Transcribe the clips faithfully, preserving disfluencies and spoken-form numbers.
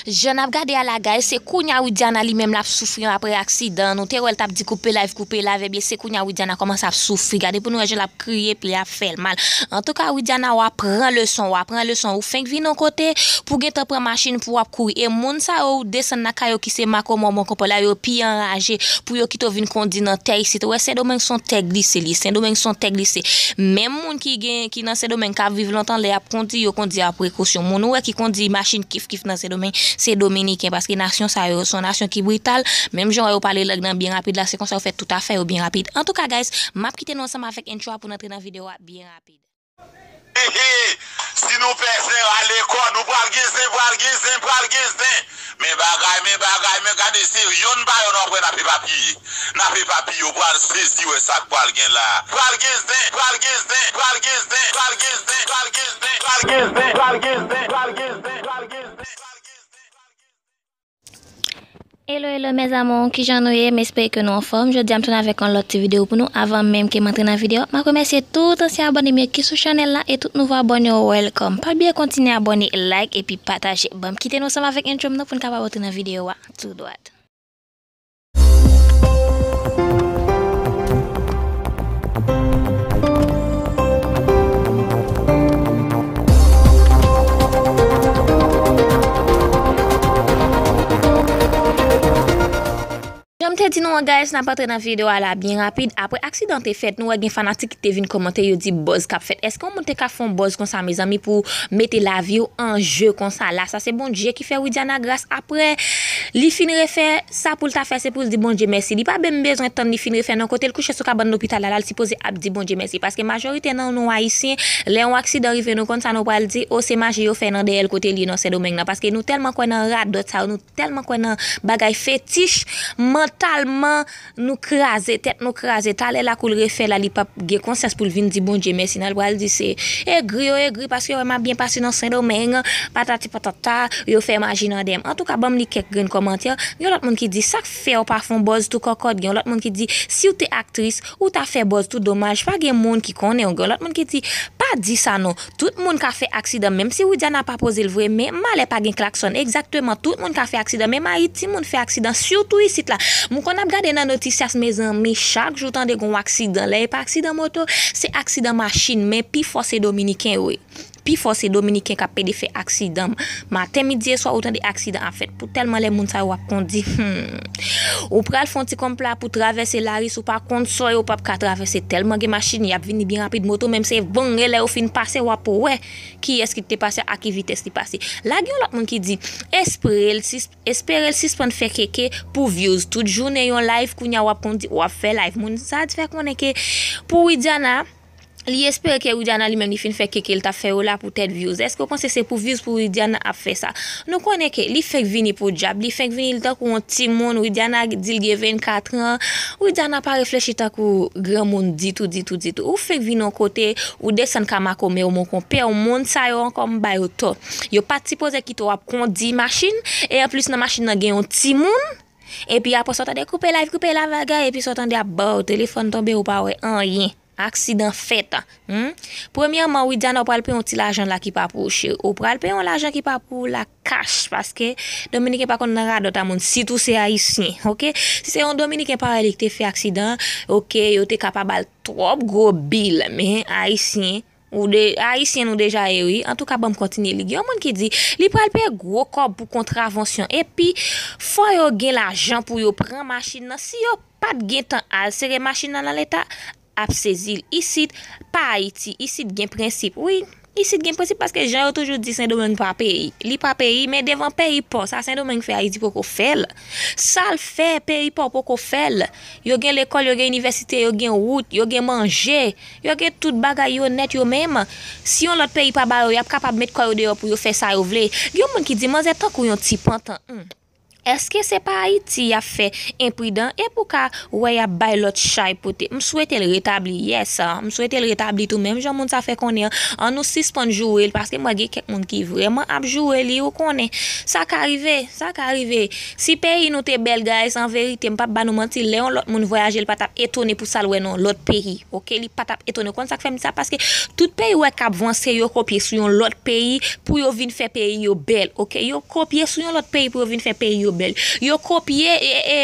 Jan n ap gade a la, guys, se kounye a Widiana li menm l ap soufri apre aksidan. Nou te wè l t ap di koupe live, koupe live, ebyen se kounye a Widiana kòmanse ap soufri. Gade pou nou wè jan l ap kriye, epi l ap fè l mal. Antouka, Widiana, w ap pran leson, w ap pran leson. Ou fenk vin yon kote pou w gentan pran machin pou w ap kouri. E moun sa yo, ou desann lakay yo ki se makomò, mon konpò la, yo pi anraje pou yo kite w vin kondi nan tè isit. Ou wè, Sendomeng se yon tè glise li ye. Sendomeng se yon tè glise. Menm moun ki gen, ki nan Sendomeng k ap viv lontan, lè y ap kondi, yo kondi a prekosyon. Moun ou wè ki kondi machin kif kif nan Sendomeng, se dominiken, paske nasyon sa yo, se yon nasyon ki brital. Menm jan yo pale lang nan byen rapid la, se konsa yo fè tout afè yo byen rapid. Antouka, guys, m ap kite nou ansanm avèk intro a pou n antre nan videyo a byen rapid. Hehe, si nou pè zen rale kò nou, pral gen zen, pral gen zen, pral gen zen. Men bagay, men bagay, men gade, se yonn pa yonn w ap wè n ap epapiye. N ap epapiye, w pral sezi wè sa k pral gen la. Pral gen zen, pral gen zen, pral gen zen, pral gen zen, pral gen zen, pral gen zen, pral gen zen, pral gen zen, pral gen zen, pral gen zen. Hello, hello, mes amours, kijan nou ye? M espere ke nou anfòm. Jodi a, m tounen avèk yon lòt ti videyo pou nou. Avan menm ke m antre nan videyo, m ap remèsye tout ansyen abòne m yo ki sou chanèl la e tout nouvo abòne yo, welcome. Pa bliye kontinye abòne, like epi pataje. Ban m kite nou ansanm avèk intro m nan pou n kapab antre nan videyo a tou dwat. Jan m te di nou an, guys, n ap antre nan videyo a la byen rapid. Apre aksidan te fèt, nou wè gen fanatik ki te vin kòmante, yo di buzz k ap fèt. Èske yon moun te ka fè yon buzz konsa, mezanmi, pou mete lavi w an je konsa? La, sa se Bondye ki fè Widiana gras. Apre li fin refè, sa pou l ta fè, se pou l di Bondye mèsi. Li pa menm bezwen tann li fin refè, non. Kote l kouche sou kabann lopital la, la, l sipoze ap di Bondye mèsi. Paske majorite nan nou Ayisyen, lè yon aksidan rive, nou konn sa nou pral di, o, se maji yo fè nan dèyè l kote l ye nan Sendomeng nan. Paske nou tèlman kwè nan radòt sa yo, nou tèlman kwè nan bagay fetich, mantalman, nou kraze tèt, nou kraze. Talè la kou l refè la, li p ap gen konsyans pou l vin di Bondye mèsi. Nan l pral di se egri yo egri paske yo wè m ap byen pase nan Sendomeng, patati patata, yo fè maji nan dèyè m. Antouka, ban m li kèk grenn kòmantè. Gen lòt moun ki di, sa k fè w pa fè yon buzz tou kòkòt? Gen lòt moun ki di, si w te aktris, ou ta fè buzz tou, domaj, pa gen moun ki konnen w. Gen lòt moun ki di, pa di sa non. Tout moun ka fè aksidan, menm si Widiana pa poze l vre, men malè pa gen klaksòn. Egzakteman, tout moun ka fè aksidan, menm Ayiti moun fè aksidan, sitou isit la. M konn ap gade nan notisyas, mezanmi, chak jou tande gon aksidan. Lè e pa aksidan moto, se aksidan machin, men pi fò se dominiken yo ye. Pi fò se dominiken k ap pede fè aksidan. Maten, midi e swa, ou tande aksidan ap fèt. Pou tèlman lè moun sa yo ap kondi, hmm. Ou pral fè yon ti konpla pou travèse lari, si w pa konn sò yo, w p ap ka travèse. Tèlman gen machin, y ap vini byen rapid. Moto menm se vong, e lè yo fin pase, w ap wè kiyès ki te pase, a ki vitès li pase. La, gen yon lòt moun ki di, espere l sis-, espere l sispann fè keke pou views. Tout jounen yon live, kounye a w ap kondi, w ap fè live. Moun sa a fè konnen ke pou Widiana, li espere ke Widiana li menm li fin fè keke l t ap fè yo la poutèt views. Èske w panse se pou views pou Widiana ap fè sa? Nou konnen ke li fenk vini podyab, li fenk vini, li tankou yon timoun, Widiana di l gen vennkat an, Widiana pa reflechi tankou granmoun ditou, ditou, ditou. Ou fenk vin yon kote, ou desann ka makomè w, mon konpè w, moun sa yo ankò m ba yo tò. Yo pa t sipoze kite w ap kondi machin, e anplis nan machin nan gen yon timoun, epi apre sa w tande koupe live, koupe live bagay, epi sa w tande ap ba w telefòn tonbe, ou pa wè anyen. Aksidan fèt. Hmm? Premyèman, Widiana, ou pral peye yon ti lajan la ki pa pou ou, cheri. Ou pral peye yon lajan ki pa pou ou la kach, paske Dominiken pa konn nan radòt a moun, sitou se Ayisyen, oke? Si se yon Dominiken parèy li ki te fè aksidan, oke, yo te ka pa ba l twòp gwo bil, men Ayisyen, ou de, Ayisyen nou deja ye, wi. Antouka, ban m kontinye li. Gen yon moun ki di, li pral peye gwo kòb pou kontravansyon, epi fò yo gen lajan pou yo pran machin nan. Si yo pa t gentan al sere machin nan nan leta, ap sezi l. Isit, pa Ayiti. Isit gen prensip. Wi, isit gen prensip paske jan yo toujou di Sendomeng pa peyi. Li pa peyi, men devan peyi pa w, sa Sendomeng fè Ayiti poko fè l. Sa l fè, peyi pa w poko fè l. Yo gen lekòl, yo gen inivèsite, yo gen wout, yo gen manje, yo gen tout bagay yo nèt yo menm. Si yon lòt peyi pa ba yo, y ap kapab met kò yo deyò pou yo fè sa yo vle. Gen yon moun ki di, manzè tankou yon ti pantan. Hmm. Èske se pa Ayiti y ap fè enpridan e pou ka wè y ap bay lòt chay pote? M swete l retabli, yes. M swete l retabli tou, menm jan moun sa fè konnen an. An nou sispann joure l, paske m wè gen kèk moun ki vrèman ap joure li, ou konnen. Sa ka rive, sa ka rive. Si peyi nou te bèl, guys, an verite, m p ap ba nou manti, lè yon lòt moun vwayaje, l pa t ap etone pou sa l wè nan yon lòt peyi. Oke, li pa t ap etone. Konn sa k fè m di sa? Paske tout peyi w wè k ap vanse, yo kopye sou yon lòt peyi pou yo vin fè peyi yo bèl. Oke, yo kopye sou yon lòt peyi pou yo vin fè peyi yo bèl. Yo kopye e, e,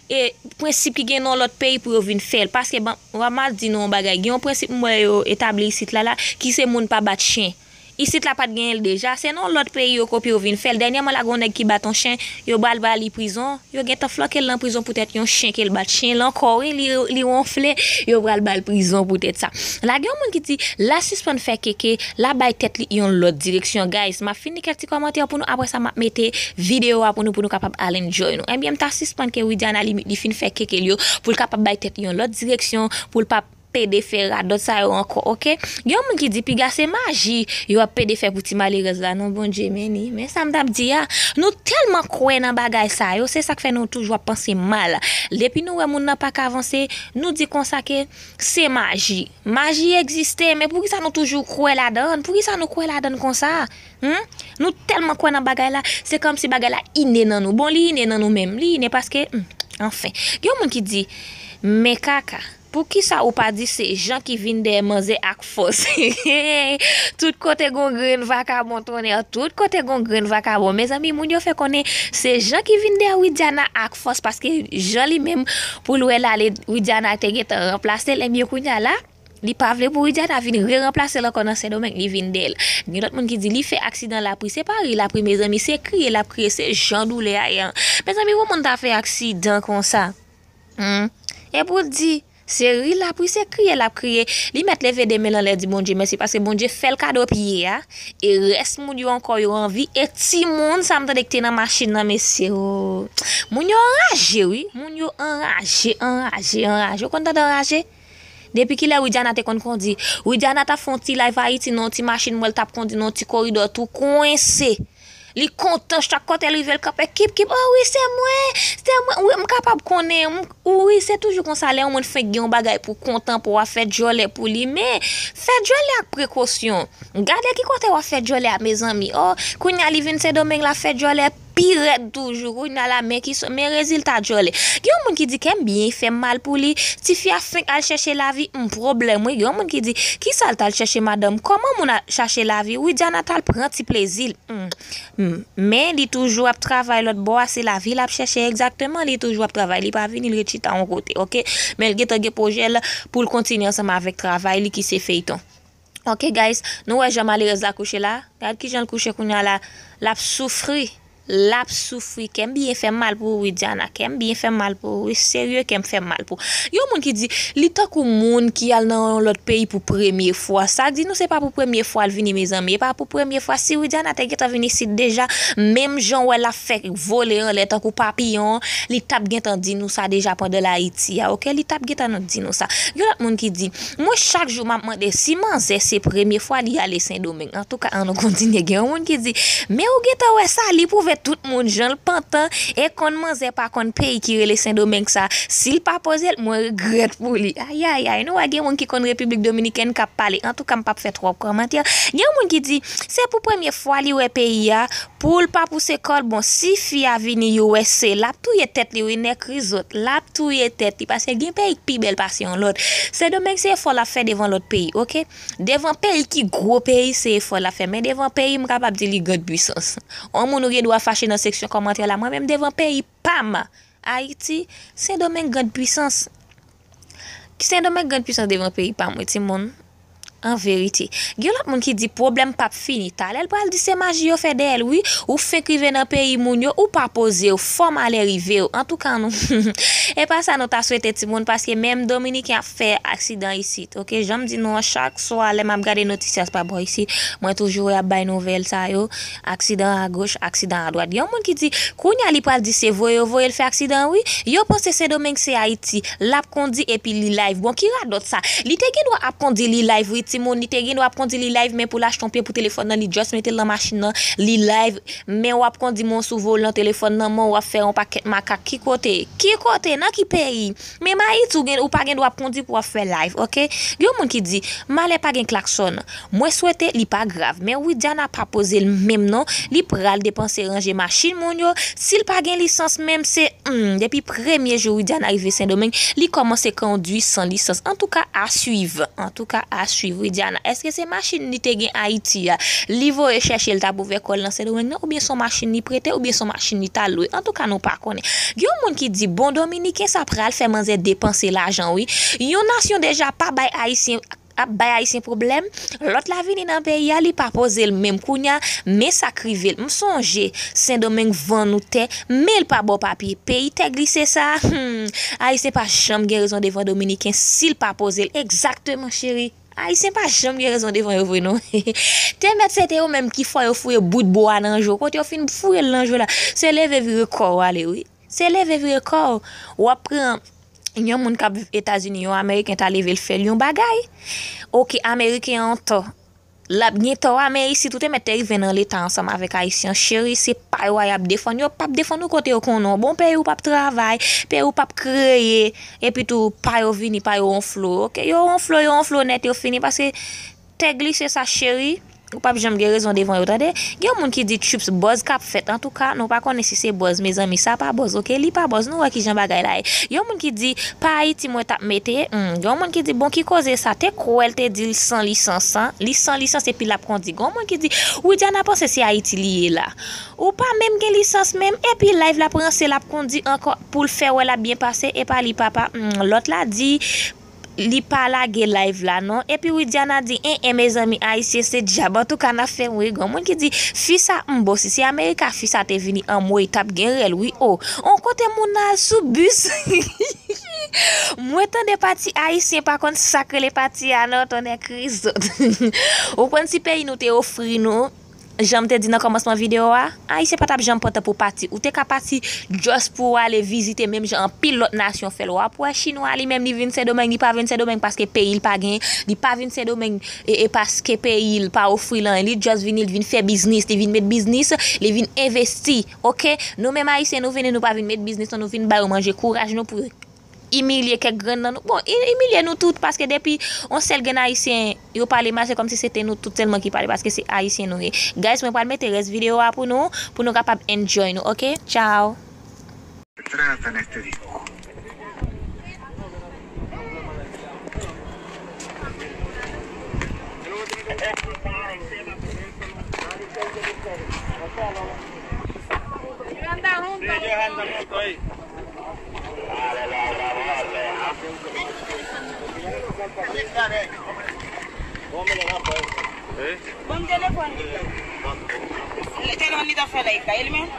e, prensip ki gen nan yon lòt peyi pou yo vin fè l. Paske, ban, m ap di nou yon bagay. Gen yon prensip m wè yo etabli isit la, la, ki se moun pa bat chen. Isit la pa t genyen l deja, se nan yon lòt peyi yo kopye yo vin fè l. Dènyèman la, gen yon nèg ki bat yon chen, yo pral ba li prizon, yo gentan flanke l nan prizon poutèt yon chen ke l bat. Chen l ankò, wi, li, li wonfle, yo pral ba l prizon poutèt sa. La, gen yon moun ki di, l a sispann fè keke, l a bay tèt li yon lòt direksyon. Guys, m ap fin li kèk ti kòmantè pou nou, apre sa, m ap mete videyo a pou nou, pou nou kapab al enjoy nou. Ebyen, m ta sispann ke Widiana limit li fin fè keke l yo, pou l kapab bay tèt li yon lòt direksyon, pou l pa pede fè radòt sa yo ankò, oke? Gen yon moun ki di piga se maji yo ap pede fè pou ti malerèz la, non, Bondye, men ni. Men sa m t ap di a, nou tèlman kwè nan bagay sa yo, se sa k fè nou toujou ap panse mal. Depi nou wè moun nan pa ka avanse, nou di konsa ke se maji. Maji egziste, men poukisa nou toujou kwè ladan l? Poukisa nou kwè ladan l konsa? Hmm? Nou tèlman kwè nan bagay la, se kòmsi bagay la ine nan nou. Bon, li ine nan nou menm. Li ine paske, hmm, anfen. Gen yon moun ki di, men kaka, poukisa ou pa di se Jan ki vin dèyè manzè ak fòs? Tout kote gon grenn vakabon, tonnè, tout kote gon grenn vakabon. Mezanmi, moun yo fè konnen se Jan ki vin dèyè Widiana ak fòs, paske Jan li menm, pou l wè l ale, Widiana te gentan ranplase l, ebyen kounye a la, li pa vle pou Widiana vin re-ranplase l ankò nan Sendomeng, li vin dèyè l. Gen lòt moun ki di li fè aksidan lapri, se pa ri lapri, mezanmi, se kriye l ap kriye, se jan doulè a ye an. Mezanmi, yon moun ta fè aksidan konsa. Hmm. E pou di, se ri l ap ri, se kriye l ap kriye. Li mèt leve de men l anlè di Bondye mèsi, paske Bondye fè l kado pye a. E rès moun yo ankò, yo anvi. E timoun sa m tande ki te nan machin nan, mesye, o. Moun yo anraje, wi. Moun yo anraje, anraje, anraje. Ou konn tande anraje? Depi kilè Widiana te konn kondi? Widiana t ap fè yon ti live Ayiti nan yon ti machin, m wè l t ap kondi nan yon ti koridò tou kwense. Li kontan, chak kote l rive, l kanpe, kip, kip, o wi, se mwen, se mwen, wi, m kapab konnen, m, wi, se toujou konsa, lè yon moun fenk gen yon bagay pou kontan, pou w ap fè djòlè pou li, men fè djòlè ak prekosyon. Gade ki kote w ap fè djòlè a, mezanmi, o, kounye a li vin Sendomeng la fè djòlè pi rèd toujou, kounye a la, men ki, men rezilta djòlè. Gen yon moun ki di kè m byen fè m mal pou li, tifi a fenk al chèche lavi, m, pwoblèm, wi. Gen yon moun ki di, kisa l t al chèche madanm, kòman moun al chache lavi, Widiana t al pran ti plezi l. Hmm. Hmm. Men li toujou ap travay lòt bò a, se lavi l ap chèche egzakteman, li toujou ap travay, li pa vini, l ret chita yon kote, oke? Men l gentan gen pwojè l pou l kontinye ansanm avèk travay li ki se feyton. Oke, guys, nou wè jan malerèz la kouche la? Gad kijan l kouche kounye a la, l ap soufri. L ap soufri, kè m byen fè m mal pou ou, Widiana. Kè m byen fè m mal pou ou, wi, serye, kè m fè m mal pou ou. Yon moun ki di, li tankou moun ki al nan yon lòt peyi pou premye fwa. Sa di nou se pa pou premye fwa l vini, mezanmi. E pa pou premye fwa. Si Widiana te gentan vin isit deja, menm jan w wè l ap fè vole anlè tankou papiyon, li t ap gentan di nou sa deja pandan l Ayiti a, oke? Li t ap gentan di nou sa. Yon lòt moun ki di, mwen, chak jou, m ap mande si manzè se premye fwa li ale Sendomeng. Antouka, ann nou kontinye. Gen yon moun ki di, men ou gentan wè sa, li pwouve tout moun jan l pantan e konn manzè pa konn peyi ki rele Sendomeng sa. Si l pa poze l, mwen regrèt pou li. Ayayay, nou wè gen moun ki konn Repiblik Dominikèn k ap pale. Antouka, m p ap fè twòp kòmantè. Gen yon moun ki di, se pou premye fwa li wè peyi a, pou l pa pouse kò l, bon, si fi a vini U S A, l ap touye tèt li, wi, nèg rizòt, l ap touye tèt li, paske gen peyi k pi bèl pase yon lòt. Sendomeng se efò l ap fè devan lòt peyi, oke? Devan peyi ki gwo peyi, se efò l ap fè. Men devan peyi, m kapab di li grande puissance. Yon moun ou gen dwa fache nan seksyon kòmantè la, mwen menm devan peyi pa m, Ayiti, Sendomeng grande puissance. Sendomeng grande puissance devan peyi pa m, wi, timoun. An verite. Gen lòt moun ki di pwoblèm p ap fini. Talè l pral di se maji yo fè dèyè l, wi. Ou fenk rive nan peyi moun yo, ou pa poze w, fò malè rive w. Antouka, nou, e pa sa nou ta swete, timoun, paske menm Dominiken ap fè aksidan isit, oke? Jan m di nou an, chak swa, lè m ap gade notisya pa bò isit, mwen toujou wè y ap bay nouvèl sa yo, aksidan agoch, aksidan adwat. Gen yon moun ki di, kounye a li pral di se voye yo voye l fè aksidan, wi. Yo panse Sendomeng se Ayiti. L ap kondi epi li live. Bon, ki radòt sa? Li te gen dwa ap kondi li live, wi, Timoun, li te gen dwa ap kondi, li live, men pou l achte yon pye pou telefòn nan, li just mete l nan machin nan, li live, men w ap kondi, men w sou volan telefòn nan, men w ap fè yon pakèt makak. Ki kote? Ki kote? Nan ki peyi? Menm Ayiti, ou gen, ou pa gen dwa ap kondi pou w ap fè live, oke? Gen yon moun ki di, malè pa gen klaksòn. Mwen swete li pa grav, men Widiana pa poze l menm non, li pral depanse ranje machin moun yo, si l pa gen lisans menm, se, hmm, depi premye jou Widiana rive Sendomeng, li kòmanse kondwi san lisans. Antouka, a swiv. Antouka, a swiv. Widiana, èske se machin li te gen Ayiti a, li voye chèche l t ap ouvè kò l nan Sendomeng nan, oubyen se yon machin li prete, oubyen se yon machin li t al lwe? Antouka, nou pa konnen. Gen yon moun ki di, bon, Dominiken sa pral fè manzè depanse lajan, wi. Yon nasyon deja pa bay Ayisyen ap bay Ayisyen pwoblèm, lòt la vini nan peyi a, li pa poze l menm kounye a, men sa k rive l. M sonje, Sendomeng vann ou tè, men l pa ba w papye. Peyi tè glise sa a, hmm, Ayisyen pa janm gen rezon devan Dominiken si l pa poze l. Egzakteman, cheri. Ayisyen pa janm gen rezon devan yo vre, non. Te mèt se te yo menm ki fè yo fouye bout bwa nan je w. Kote yo fin fouye l nan je w la, se leve vire kò w ale, wi. Se leve vire kò w. W ap pran yon moun k ap viv Etazini, yon Ameriken ta leve l fè l yon bagay. Oke, Ameriken an tò. L ap gen tò a, men isit ou te mèt te rive nan leta ansanm avèk Ayisyen. Cheri, se pa yo a y ap defann. Yo p ap defann ou kote yo konnen w bon, peyi w p ap travay, peyi w p ap kreye. Epi tou, pa yo vini, pa yo wonfle w, oke? Yo wonfle w, yo wonfle w nèt, yo fini, paske tè glise sa, cheri. Ou p ap janm gen rezon devan yo, tande. Gen yon moun ki di, tchups, buzz k ap fèt. Antouka, nou pa konnen si se buzz, mezanmi. Sa pa buzz, oke? Li pa buzz. Nou wè kijan bagay la ye. Gen yon moun ki di, pa Ayiti mwen t ap mete. Hmm. Gen yon moun ki di, bon, ki koze sa? Te kwè l te di l san lisans, an? Li san lisans epi l ap kondi. Gen yon moun ki di, Widiana panse se Ayiti li ye la. Ou pa menm gen lisans menm, epi live l ap ranse, l ap kondi ankò pou l fè wè l ap byen pase, epa li papa. Hmm. Lòt la di, li pa lage live la non. Epi Widiana di, en, en, mezanmi, Ayisyen se dyab. Antouka, n ap fè m ri. Gen moun ki di, fi sa, m bon, si se Amerika fi sa te vini, anmwey, t ap gen rèl, wi, o. On kote moun nan al sou bis. Mwen tande pati Ayisyen, pa konn sa k rele pati a non, tonnè krizòt. Ou konn si peyi nou te ofri nou, jan m te di nan kòmansman videyo a, Ayisyen pa t ap janm pran tan pou pati. Ou te ka pati just pou w ale vizite, menm jan anpil lòt nasyon fè l. W ap wè Chinwa li menm, li vin Sendomeng, li pa vin Sendomeng paske peyi l pa gen, li pa vin Sendomeng e, e paske peyi l pa ofri l anyen. Li just vini, li vin fè biznis, li vin met biznis, li vin envesti, oke? Nou menm Ayisyen, nou vini, nou pa vin met biznis, non, nou vin ba yo manje kouraj nou pou yo imilye kèk grenn nan nou. Bon, i-, imilye nou tout, paske depi yon sèl grenn Ayisyen, yo pale mal, se kòmsi se te nou tout sèlman ki pale, paske se Ayisyen nou ye. Guys, mwen pral mete rès videyo a pou nou, pou nou kapab enjoy nou, oke? Ciao. Trata en este disco. Ban m telefòn li. Telefòn li ta fè lèy kay li menm.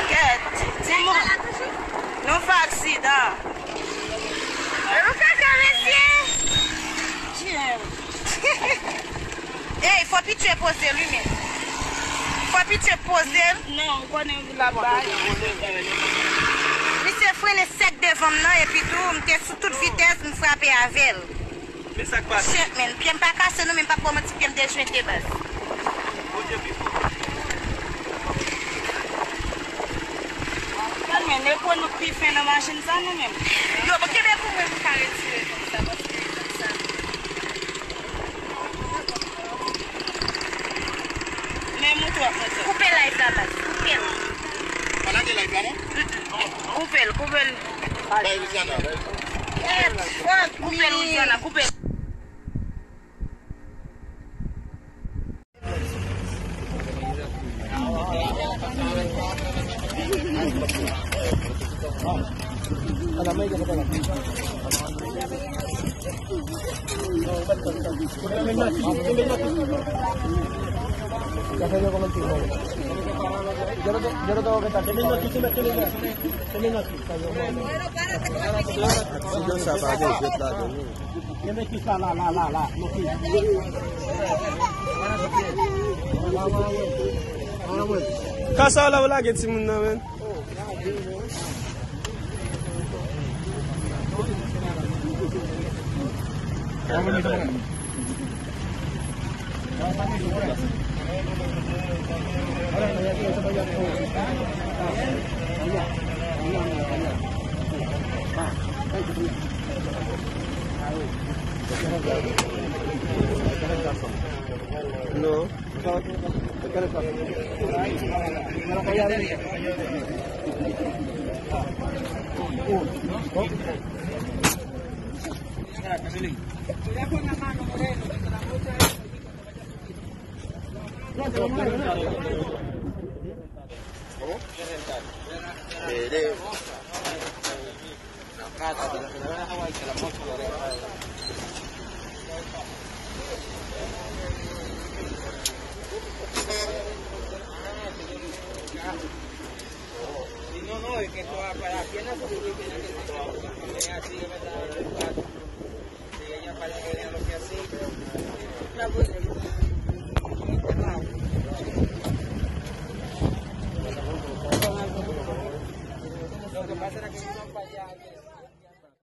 Kèt, timoun. Nou fè aksidan. Ou kaka, mesye. Ey, fò pitye poze l, wi, men. Fò pitye poze l. Non, ou konnen l ap bay. Misye frennen sèk devan m nan, epi tou, m te sou tout vitès, m frape avè l. Men sa k pase? Shit, man, pye m pa kase, non, men m p ap ba w manti, pye m dejwente, baz. Bondye pi fò. Gad, men, e po nou k pi fen nan machin sa, nou menm. Yo, bon, kenbe pou mwen, m ka retire konsa, paske konsa. Men moute w ap moute. Koupe live la, baz. Koupe l. Pa lage live la, non? Mm-mm. Koupe l, koupe l. Bay Luciana, bay. Koupe l, Luciana, koupe l. Aksidan sa pa gen jwèt ladan, non. Ka sa w la, w lage timoun nan, menn. Non.